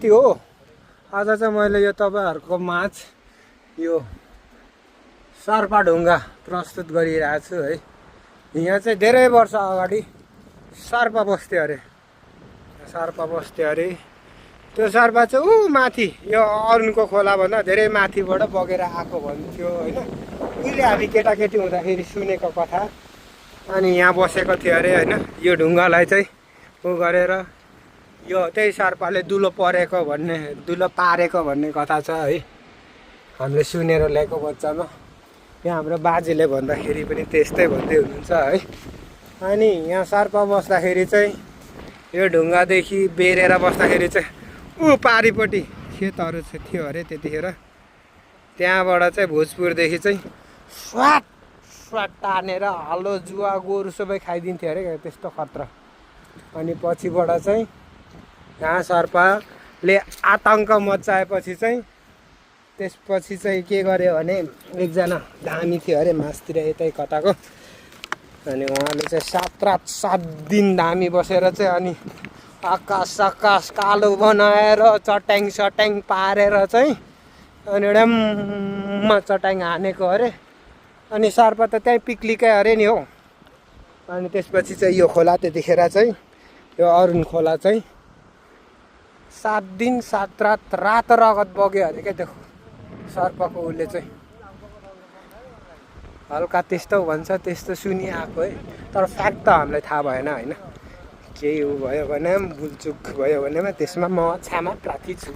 माथि हो। आज चाहिँ मैले यो तपाईँहरूको माझ यो सर्पा प्रस्तुत गरिरहेको छु है। यहाँ चाहिँ धेरै वर्ष अगाडि सर्पा बस्थ्यो अरे, त्यो सर्पा चाहिँ माथि यो अरुणको खोलाभन्दा धेरै माथिबाट बगेर आएको भन्थ्यो होइन। उहिले हामी केटाकेटी हुँदाखेरि सुनेको कथा। अनि यहाँ बसेको थियो अरे होइन। यो ढुङ्गालाई चाहिँ गरेर यो त्यही सर्पले दुलो पारेको भन्ने कथा छ है। हामीले सुनेर ल्याएको बच्चामा। यहाँ हाम्रो बाजेले भन्दाखेरि पनि त्यस्तै भन्दै हुनुहुन्छ है। अनि यहाँ सर्पा बस्दाखेरि चाहिँ यो ढुङ्गादेखि बेरेर बस्दाखेरि चाहिँ पारिपट्टि खेतहरू थियो अरे त्यतिखेर। त्यहाँबाट चाहिँ भोजपुरदेखि चाहिँ स्वाट तानेर हलो जुवा गोरु सबै खाइदिन्थ्यो अरे, त्यस्तो खतरा। अनि पछिबाट चाहिँ यहाँ सर्पले आतङ्क मचाएपछि चाहिँ त्यसपछि चाहिँ के गर्यो भने एकजना धामी थियो अरे मासतिर यतै कताको। अनि उहाँले चाहिँ 7 दिन धामी बसेर चाहिँ अनि आकाश कालो बनाएर चट्याङ पारेर चाहिँ अनि ड्याममा चट्याङ हानेको अरे। अनि सर्प त त्यहीँ पिक्लिकै अरे नि हो। अनि त्यसपछि चाहिँ यो खोला त्यतिखेर चाहिँ यो अरुण खोला चाहिँ 7 दिन 7 रात रगत बग्यो अरे क्या त्यो सर्पको। उसले चाहिँ हल्का त्यस्तो भन्छ, त्यस्तो सुनिआएको है। तर फ्याक्ट त हामीलाई थाहा भएन होइन। केही भयो भने भुलचुक भयो भने त्यसमा म क्षमा प्रार्थी छु।